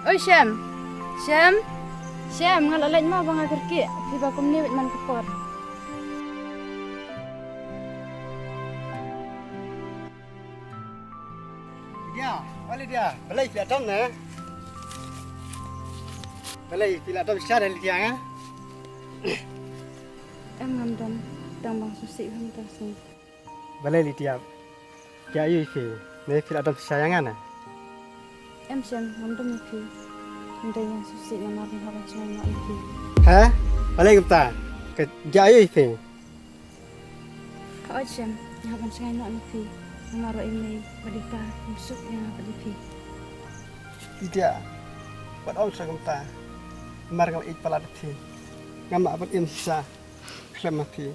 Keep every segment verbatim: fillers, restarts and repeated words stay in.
Oi Shem. Shem. Shem, nga la leit ma ba nga kyrkieh. Phi ba kumne bad man ka por. Lydia, oh Lydia, balei phi la don ne? Balei phi la don shisha ne Lydia nga? Em ngam don, tang ba nga sngewsih bha mynta ka sngi. Balei Lydia? Jia aiu ïa phi? Ne phi la don shisha ïa nga ne? Em Shem, ngam don ïa phi. Hynrei nga sngewsih namar nga hap ban shngaiñ noh ïa phi. Ha? Balei kumta? Ka jia aiu ïa phi? Hooid Shem, nga hap ban shngaiñ noh ïa phi. Namar ba i mei bad i pa kim suk ïa nga bad ïa phi. Lydia, wat ong sha kumta. Namar nga la ïeit palat ïa phi. Ngam lah ban im shisha khlem ma phi.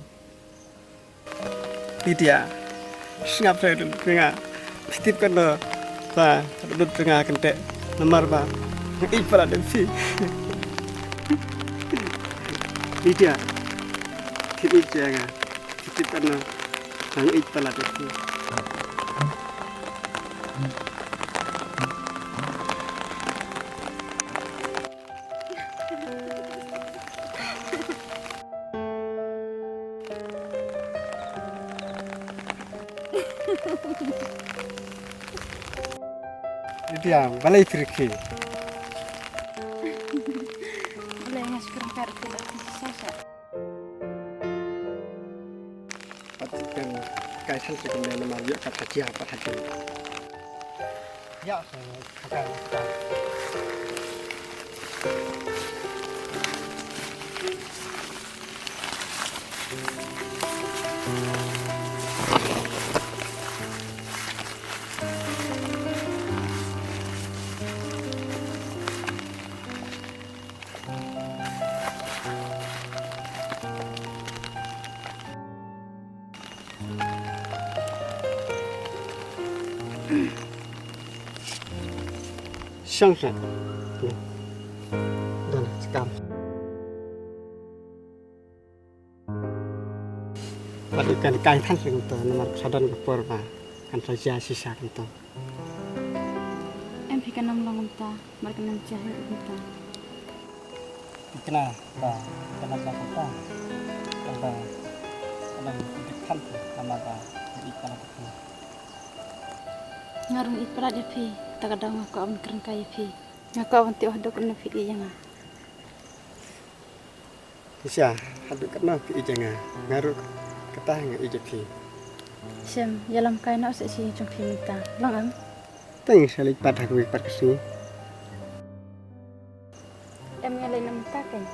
Lydia, sngap sha ka dohnud jong nga. Phi tip katno ba ka dohnud jong nga ka kynteh namar ba nga ïeit palat ïa phi. Lydia, phi ïeit ïa nga. Phi tip katno ba nga ïeit palat ïa phi. Lydia, balei phi rkhie? Balei nga shu kren kat rkhie la phi shisha sha. Pat pynkai than sha kumne namar ïoh kat ha jia pat ha jia. Ïa, so, pakai, pakai. Shong sha. Don, skam. Bad kan kai than sha kumta, namar sa don ka por ba kan sa jia shisha kumta. Em phi kan ym long kumta, namar kan ym jia hi kumta. Thikna ba kan ym long kumta. Kan ba kan ym dik than namar ba ïeit palat ïa phi. Nga ruh nga ïeit palat ïa phi, ta ka daw nga kwah ban kren kai ïa phi. Nga kwah ban tip haduh katno phi ïeit ïa nga. Shisha, haduh katno phi ïeit ïa nga? Nga ruh kata nga ïeit ïa phi. Shem, ïalam kai noh seh shi jong phi mynta. Long em? Tang sa leit pat ha kawei pat ka sngi. Em nga leit na mynta kein.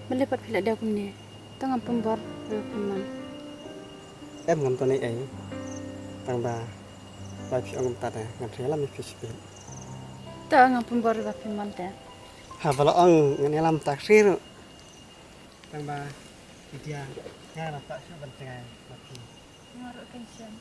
Balei pat phi la diaw kumne? Tang ngam pynbor ba phi mon. Em ngam don ei ei. Tang ba ba phi ong kumta te ngan sa ïalam ïa phi shibit. Te ngam pynbor ba phi mon te. Haba la ong ngan ïalam ta ka sngi ruh. Tang ba Lydia nga la kwah shuh ban tngai ma phi. Nga ruh kein Shem.